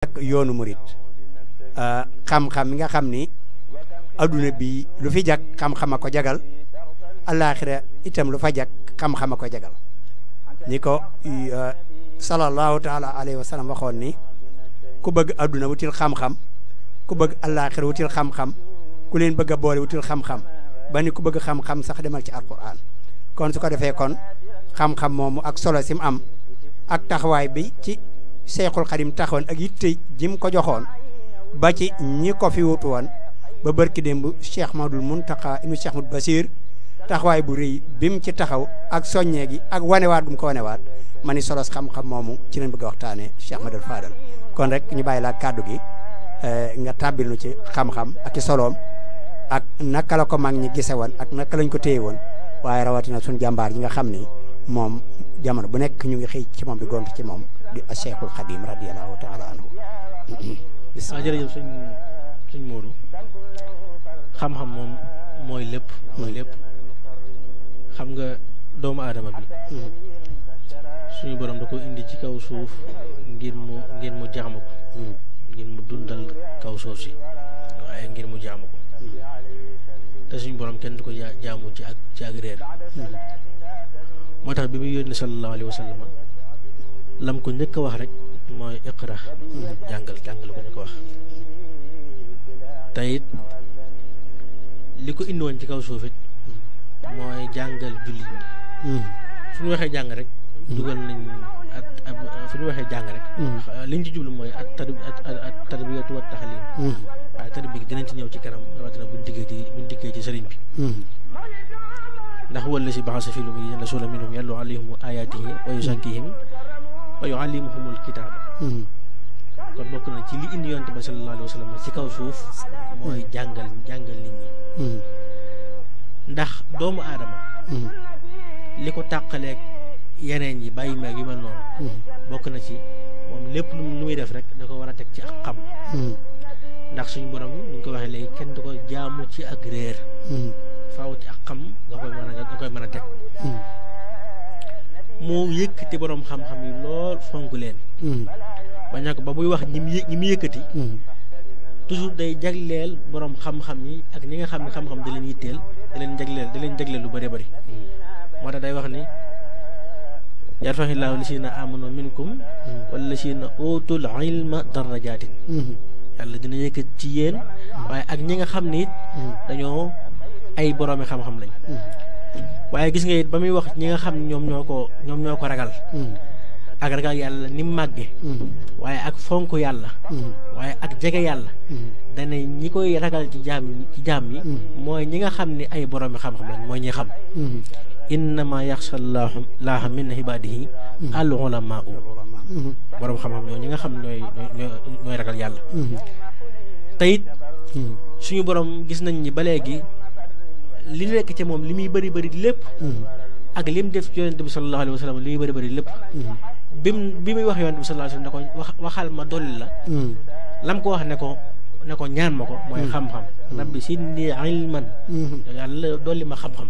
ak yoonu murit xam-xam mi nga xam ni adduna bi lu fi jag xam-xama ko jagal alaaxira itam lu fa jag xam-xama ko jagal ni ko sallallahu taala alayhi wa sallam waxoon ni ku bëgg adduna wutil xam-xam ku bëgg alaaxira wutil xam-xam ku leen bëgg a boole wutil xam-xam ba ni ku bëgg xam-xam sax demal ci alquran kon su ko defee kon xam-xam moomu ak solo sim am ak taxawaay bi ci Seexul Xadim taxawoon ak yitte jim ko joxoon ba ci ñi ko fi wutu woon ba barki démb Cheikh Madul Muntaqa ibnu Cheikh Madul Basir taxawaay bu rëy bim ci taxaw ak soññee gi ak wanewaat bu mu ko wanewaat ma ni solos xam-xam moomu ci leen bëgg a waxtaanee Cheikh Madul Fadal kon rek ñu bàyyi laa kàddu gi nga tàbbil nu ci xam-xam ak ci soloom ak naka la ko mag ñi gise woon ak naka lañ ko téye woon waaye rawatina suñu jàmbaar yi nga xam ni moom jamono bu nekk ñu ngi xëy ci moom di gont ci moom di Cheikhul Khadim radiyallahu taala anhu. jërëjëf suñ Modou xam-xam moom mooy lépp xam nga doomu aadama bi suñu borom da ko indi ci kaw suuf ngir mu jaamu ko ngir mu dundal kaw suuf si waaye ngir mu jaamu ko te suñu borom kenn du ko jaamu ci ak réer moo tax bi muy yónni sallallahu alayhi wa sallam lam ko njëkk a wax rek mooy iqra jàngal la ko njëkk a wax te it li ko indi woon ci kaw suuf it mooy jàngal jullit ñi suñu waxee jàng rek dugal nañ fu ñu waxee jàng rek liñ ci jublu mooy at tarbiyatu wa taxlim waaye tarbiya dinañ ci ñëw ci kanam rawatina buñ diggee ci sëriñ bi ndax wala si baxasa fi lu muy rasuula minhum yatlu alayhim ayaatihi wa yuzakkihim wa yuallimuhumul kitaaba kon bokk na ci li indi yonent ba sallallahu alayhi wa sallam ci kaw suuf mooy jàngal nit ñi ndax doomu aadama li ko tàqaleeg yeneen yi bàyyi meeg yu mel noonu bokk na ci moom lépp lu muy def rek da ko war a teg ci ak xam ndax suñu borom ñu ko waxee léegi kenn du ko jaamu ci ak réer faaw ci ak xam nga koy mën a teg moo yëkkati borom xam-xam yi lool fonk leen bañ na ko ba muy wax ñi mu yëkkati toujours day jagleel borom xam-xam yi ak ñi nga xam ne xam-xam da leen yitteel da leen jagleel lu bëri bëri moo tax day wax ni yarfa'illaahu llaziina aamanu minkum wallaziina uutul ilma darajaatin yàlla dina yëkkat ci yéen waaye ak ñi nga xam ni it dañoo ay boroomi xam-xam lañ waaye gis nga it ba muy wax ñi nga xam ne ñoom ñoo ko ragal ak ragal yàlla ni mu màgge waaye ak fonk yàlla waaye ak jege yàlla dana ñi koy ragal ci jaam yi mooy ñi nga xam ne ay boroomi xam-xam lañ mooy ñi xam innama yaxsha llaaha min ibaadihi al ulamaa boroom xam-xam ñoo ñi nga xam ñooy ragal yàlla te it suñu borom gis nañ ni ba léegi li nekk ci moom li muy bëri lépp ak li mu def ci yonent bi sallallahu alayhi wa sallam li muy bëri lépp bi muy wax yonent bi sallallahu alayhi wa sallam ne ko waxal ma dolli la lam ko wax ne ko ñaan ma ko mooy xam-xam rabbi zidni ilman yàlla dolli ma xam-xam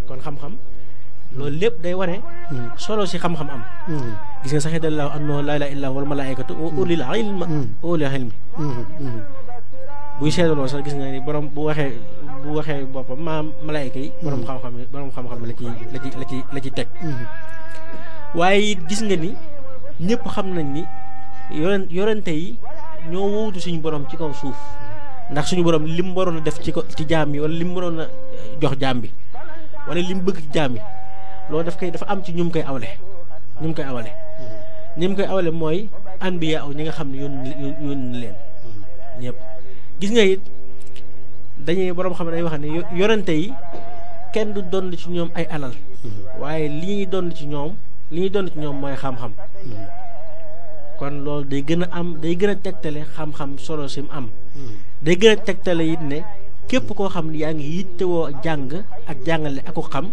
kon xam-xam loolu lépp day wane solo si xam-xam am gis nga sax dallaahu annahu laa ilaaha illaa huwa wal malaa'ikatu wa ulul ilmi buy seetloo sax gis nga ni borom bu waxee boppam malaayika yi borom xam-xam la ci teg waaye gis nga ni ñëpp xam nañ ni yorente yi ñoo wuutu suñu borom ci kaw suuf ndax suñu borom lim waroon a def ci jaam yi wala lim waroon a jox jaam bi wala lim bëgg ci jaam yi loolu dafa am ci ñu mu koy awale mooy anbiya ñi nga xam ne yónni leen ñëpp gis nga it dañuy borom xam ne day wax ne yorante yi kenn du doon ci ñoom ay alal waaye li ñuy doon ci ñoom mooy xam-xam kon loolu day gën a tegtale xam-xam solo sim am day gën a tegtale it ne képp koo xam ne yaa ngi yittewoo jàng ak jàngale ak ko xam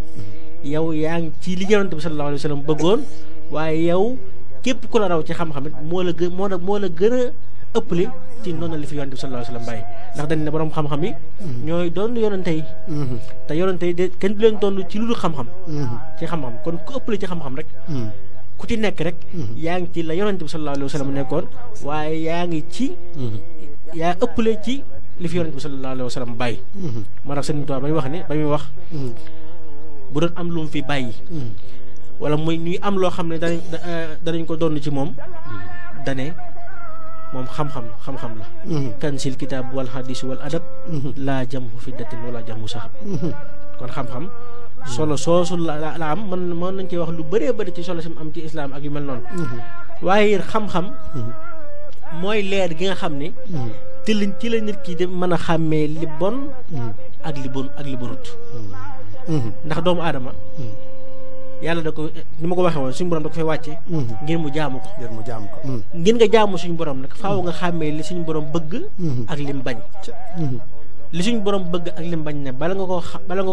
yow yaa ngi ci li yonent bi sallallahu alayhi wa sallam bëggoon waaye yow képp ku la raw ci xam-xam it moo la gën a ëppale ci noonu li fi yonent bi sallallahu alayhi wa sallam bàyyi ndax dañ ne borom xam-xam yi ñooy doon yonente yi te yonente yi de kenn du leen doon ci lu dul xam-xam ci xam-xam kon ku ëppale ci xam-xam rek ku ci nekk rek yaa ngi ci la yonent bi sallallahu alayhi wa sallam nekkoon waaye yaa ngi ci yaa ëppale ci li fi yonent bi sallallahu alayhi wa sallam bàyyi moo tax Sëriñ Tuubaa ba muy wax ni ba muy wax bu doon am lu mu fi bàyyi wala muy ñuy am loo xam ne danañ ko doon ci moom dane moom xam-xam la kansil kitaab wal hadis wal adab laa jamhu fiddatin wala jamhu sahab kon xam-xam solo soosu la am mën nañ koy wax lu bëree bëri ci solo si mu am ci islaam ak yu mel noonu waaye xam-xam mooy leer gi nga xam ne ci la nit ki di mën a xàmmee li bon ak li bonut ndax doomu aadama yàlla da ko ni ma ko waxee woon suñu borom da ko fay wàcce ngir mu jaamu ko ngir nga jaamu suñu borom nag faaw nga xàmmee li suñu borom bëgg ak lim bañ li suñu borom bëgg ak lim bañ ne bala nga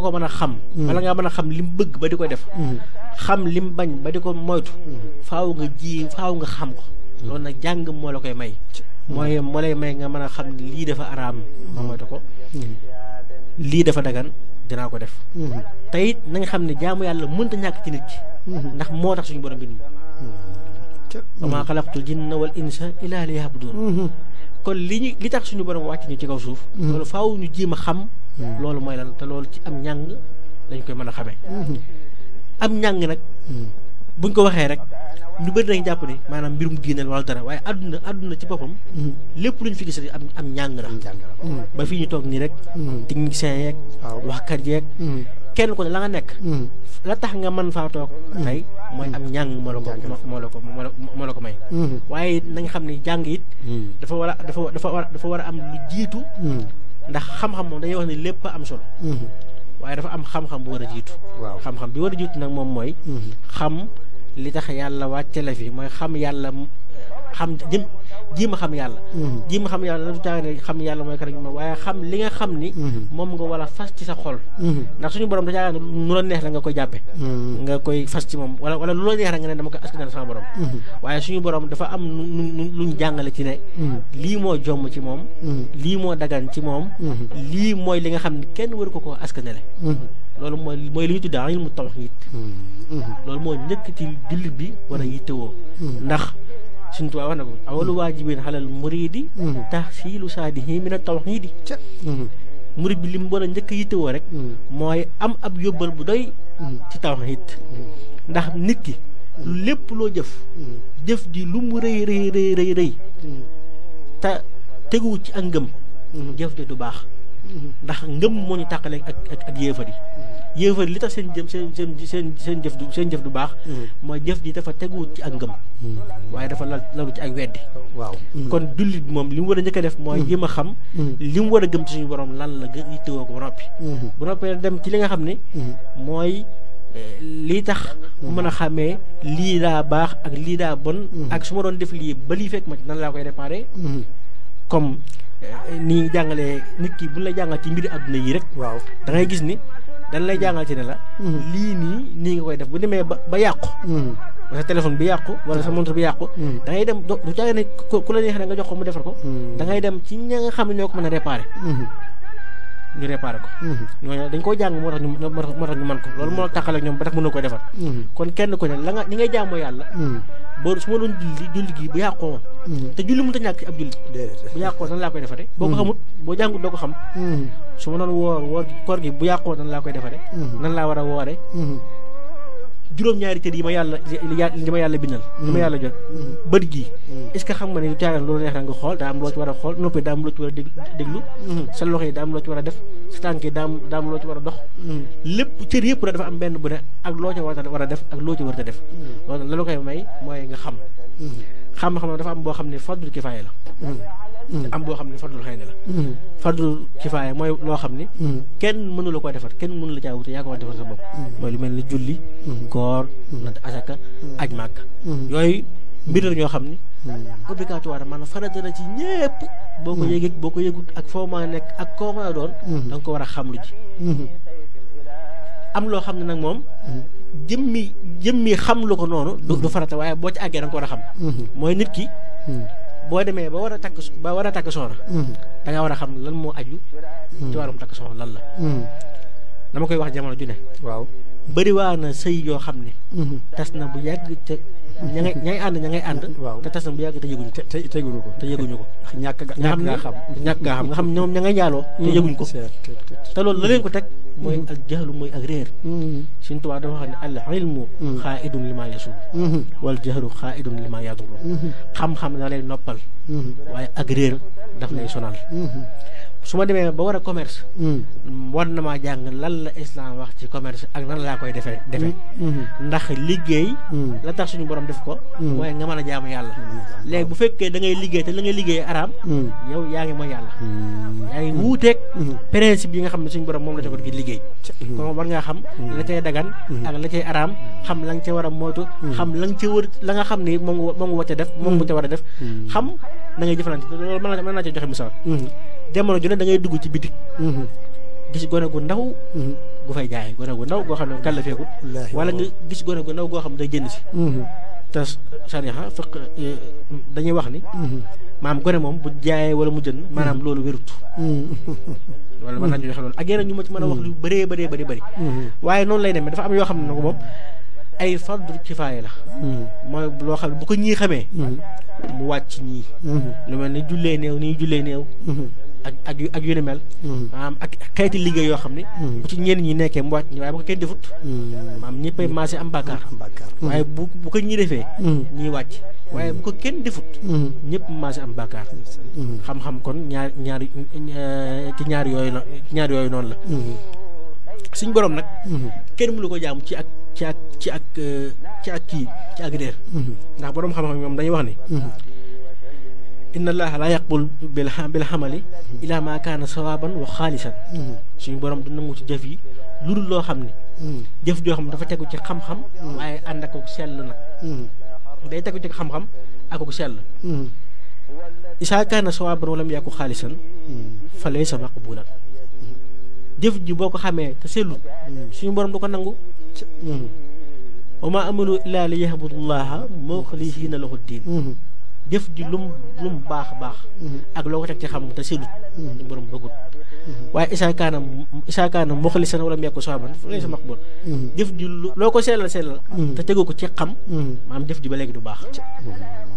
ko mën a xam bala ngaa mën a xam lim bëgg ba di ko def xam lim bañ ba di ko moytu faaw nga xam ko loolu nag jàng moo la koy may moo lay may nga mën a xam ne lii dafa araam ma moytu ko lii dafa dagan dinaa ko def te it na nga xam ne jaamu yàlla mënta ñàkk ci nit ki ndax moo tax suñu borom bind wa maa xalaqtul jinna wal insa illaa liya'buduun kon li tax suñu borom wàcc ñu ci kaw suuf loolu faaw ñu jéem a xam loolu mooy lan te loolu ci am njàng lañ koy mën a xamee am njàng nag buñ ko waxee rek ñu bëri nañ jàpp ne maanaam mbirum diine wala dara waaye àdduna ci boppam lépp luñ fi gis rek am njàng la ba fii ñu toog nii rek technicien yeeg waxkat yeeg kenn ko ne la nga nekk la tax nga mën faa toog tey mooy am njàng moo la ko may waaye nañ xam ne jàng it dafa war a am lu jiitu ndax xam-xam moom dañuy wax ne lépp am solo waaye dafa am xam-xam bu war a jiitu xam-xam bi war a jiitu nag moom mooy xam li tax yàlla wàcce la fi mooy xam yàlla jiima xam yàlla la du caa ne xam yàlla mooy kan waaye xam li nga xam ni moom nga war a fas ci sa xol ndax suñu borom da caa ne nu la neex la nga koy jàppe nga koy fas ci moom wala lu la neex la nga ne dama ko askanal sama borom waaye suñu borom dafa am luñ jàngale ci ne lii moo jomm ci moom lii moo dagan ci moom lii mooy li nga xam ne kenn waru ko askanale loolu mooy li ñu tuddee ilmu tawhiid loolu moo njëkk ci jullit bi war a yittewoo ndax suñu tubaab wax na ko awalu waajibin xalal muridi tahsilu saadihi min at-tawhiidi murid bi li mu war a njëkk yittewoo rek mooy am ab yóbbal bu doy ci tawhiid ndax nit ki lépp loo jëf ji lu mu rëy te teguwu ci ak ngëm jëf de du baax ndax ngëm moo ñu tàqale ak yéefar yi li tax seen jëf du baax mooy jëf ji dafa teguwut ci ak ngëm waaye dafa lalu ci ak weddi kon jullit bi moom li mu war a njëkk a def mooy jéem a xam li mu war a gëm ci suñu borom lan la yittewoo ko bu noppee dem ci li nga xam ne mooy lii tax mu mën a xàmmee lii daa baax ak lii daa bon ak su ma doon def lii ba lii fekk ma ci nan laa koy réparé comme ni jàngalee nit ki bu ñu lay jàngal ci mbiri àdduna yi rek da ngay gis ni dañ lay jàngal ci ne la lii nii nga koy def bu demee ba yàqu sa téléphone bi yàqu wala sa montre bi yàqu da ngay dem du caage ne ku la neexee nga jox ko mu defar ko da ngay dem ci ña nga xam ne ñoo ko mën a réparé ñu réparé ko ñooñu dañ koo jàng moo tax ñu mën ko loolu moo taxal ak ñoom ba tax mënoo koy defar kon kenn ko ne la nga ñi ngay jaamoo yàlla boo su ma doon julli gi bu yàqoo te julli mënut a ñàkk ci ab julli bu yàqoo nan laa koy defare boo ko xamut boo jàngut doo ko xam su ma doon woor koor gi bu yàqoo nan laa koy defare nan laa war a woore juróom-ñaari cër yi ma yàlla bindal li ma yàlla jot bët gi est-ce que xam nga ne du caagan loolu neex na nga xool daa am loo ci war a xool noppi daa am loo ci war a déglu sa loxo yi daa am loo ci war a def sa tànk yi daa am loo ci war a dox lépp cër yëpp rek dafa am benn bu ne ak loo ci war a def ak loo ci war a def loolu la koy may mooy nga xam dafa am boo xam ne fardul kifaaya la am boo xam ne fardul xëy na la fardul kifaaya mooy loo xam ne kenn mënu la koy defar kenn mënu la caa wute yaa ko war a defar sa bopp mooy lu mel ni julli koor natt asaka aj màkk yooyu mbir la ñoo xam ne obligatoire maanaam farata la ci ñépp boo ko yëgut ak foo ma nekk ak koo mën a doon da nga ko war a xam lu ji am loo xam ne nag moom jëmmi xam lu ko noonu du farata waaye boo ci àggee da nga ko war a xam mooy nit ki boo demee ba war a takk soxna da nga war a xam lan moo aju ci wàllum takk soxna lan la dama koy wax jamono ju ne bëri waa na sëy yoo xam ne tas na bu yàgg te ña ngay ànd waaw te tas na bu yàgg te yëguñu ko te yëguñu ko ñàkk nga xam ñoom ña ngay njaaloo te yëguñ ko te loolu la leen ko teg mooy ak jaxlu mooy ak réer Sëriñ Tuubaa dafa wax ne al ilmu xaaidun li maa yasul wal jaxlu xaaidun li maa yadur xam-xam da lay noppal waaye ak réer daf lay sonal su ma demee ba war a commerce war na maa jàng lan la islam wax ci commerce ak nan laa koy defe ndax liggéey la tax suñu borom def ko mooy nga mën a jaamu yàlla léegi bu fekkee da ngay liggéey te la ngay liggéey araam yow yaa ngi mooy yàlla yaa ngi wuuteeg principe yi nga xam ne suñu borom moom la tegoon gi liggéey kon war ngaa xam la cay dagan ak la cay araam xam la nga ca war a moytu xam la nga ca wër la nga xam ni moom nga wacca def moom nga ca war a def xam da ngay jëfalante loolu mën naa ci joxe misaal jamono ju ne da ngay dugg ci bitik gis gone gu ndaw gu fay jaay gone gu ndaw goo xam ne kàllafeeku wala nga gis gone gu ndaw goo xam ne day jënd si te sariya fekk dañuy wax ni maam gone moom bu jaayee wala mu jënd maanaam loolu wérut wala mën naa joxe loolu ak yeneen ñu ma ci mën a wax lu bëree bëri waaye noonu lay demee dafa am yoo xam ne ko moom ay fardu kifaaya la mooy loo xam ne bu ko ñii xamee mu wàcc ñii lu mel ni jullee néew ak yu ni mel maanaam ak xeeti liggéey yoo xam ne bu ci ñenn ñi nekkee mu wàcc ñi waaye bu ko kenn defut maanaam ñëppay maase am bàkkaar waaye bu ko ñi defee ñii wàcc waaye bu ko kenn defut ñëpp maase am bàkkaar xam-xam kon ci ñaar yooyu noonu la suñ borom nag kenn mënu ko jaamu ci ak réer ndax borom xam-xam ñoom dañuy wax ni inna allaha la yaqbul bil xamali ila ma kaana sawaban wa xaalisan suñu borom du nangu ci jëf yi lu dul loo xam ne jëf joo xam ne dafa tegu ci xam-xam waaye ànd ak sell nag day tegu ci xam-xam ak sell isa kaana sawaban wala mu yàqu xaalisan fa laysa maqbulan jëf ji boo ko xamee te sellut suñu borom du ko nangu wa ma amanu illa li yahbudullaha muxlisina lahu diin jëf ji lum baax ak loo ko teg ci xam te sellut suñu borom bëggut waaye isa kaana muxlisan wala mu yàqu sawaban fa laysa maqbul jëf ji loo ko sellal te tegu ko ci xam maanaam jëf ji ba léegi du baax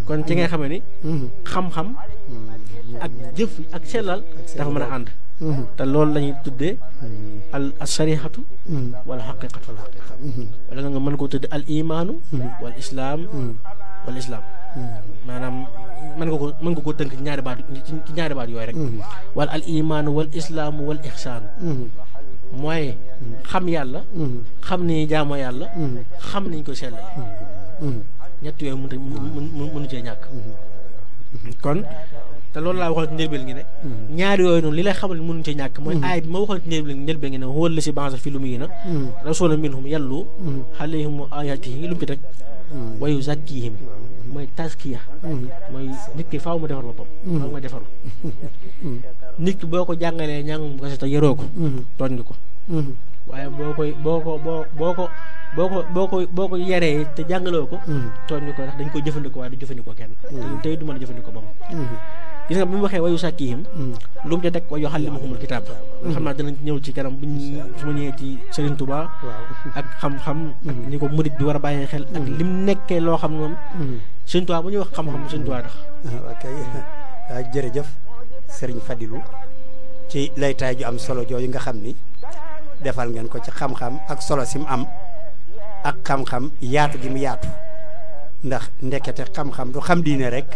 kon ci ngay xamee ni xam-xam ak jëf ak sellal dafa mën a ànd te loolu la ñuy tuddee al sarihatu wala xaqiqatu wala nga mën koo tuddee al imaanu wal islaam maanaam mën nga ko tënk ci ñaari baat yooyu rek wala al imaanu wal islaamu wal ixsaanu mooy xam yàlla xam ni jaamoo yàlla xam niñ ko sellale ñett yooyu mënu cee ñàkk kon te loolu laa waxoon ci njëlbeen gi ne ñaari yooyu noonu li lay xamal mënuñ ci ñàkk mooy aay bi ma waxoon ci njëlbeen gi ne huwa llazi ba'atha fil ummiyyiina rasuulan minhum yatluu alayhim aayaatihi lu mu ci teg wa yuzakkiihim mooy taskiya mooy nit ki faaw mu defar boppam faaw nga defaru nit ki boo ko jàngalee ñàng ko te yaroo ko tooñ nga ko waaye boo ko yaree te jàngaloo ko tooñ nga ko ndax dañ koy jëfandikoo waaye du jëfandikoo kenn tey du mën a jëfandikoo ba mu gis nga bi mu waxee wayu sàkkihim lu mu ca teg wayu xallimuhumul kitaab xam naa dinañ ñëw ci kanam su ma ñëwee ci Serigne Touba ak xam-xam ak ni ko murid bi war a bàyyee xel ak lim nekkee loo xam moom Serigne Touba bu ñuy wax xam-xam Serigne Touba tax ok jërëjëf Serigne Fadilou ci laytaay ju am solo jooju nga xam ni defal ngeen ko ci xam-xam ak solo si mu am ak xam-xam yaatu gi mu yaatu ndax ndekete xam-xam du xam diine rek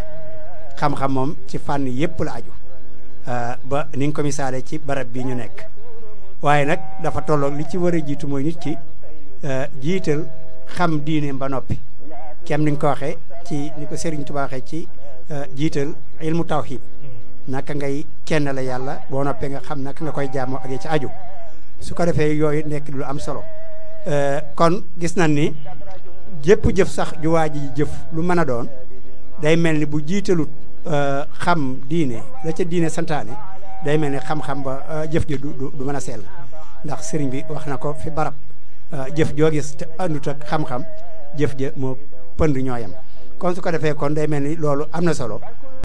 xam-xam moom ci fànn yépp la aju ba ni nga ko misaale ci barab bi ñu nekk waaye nag dafa tolloog li ci war a jiitu mooy nit ki jiital xam diine ba noppi kem ni nga ko waxee ci ni ko Serigne Touba waxee ci jiital ilmu tawhid naka ngay kenn la yàlla boo noppee nga xam naka nga koy jaamoo ak ci aju su ko defee yooyu nekk lu am solo kon gis nañ ni jëpp jëf sax ju waa ji jëf lu mën a doon day mel ni bu jiitalut xam diine la ca diine santaane day mel ni xam-xam ba jëf ji du mën a sell ndax sëriñ bi wax na ko fi barab jëf joo gis te àndut ak xam-xam jëf ja moo pënd ñooyam kon su ko defee kon day mel ni loolu am na solo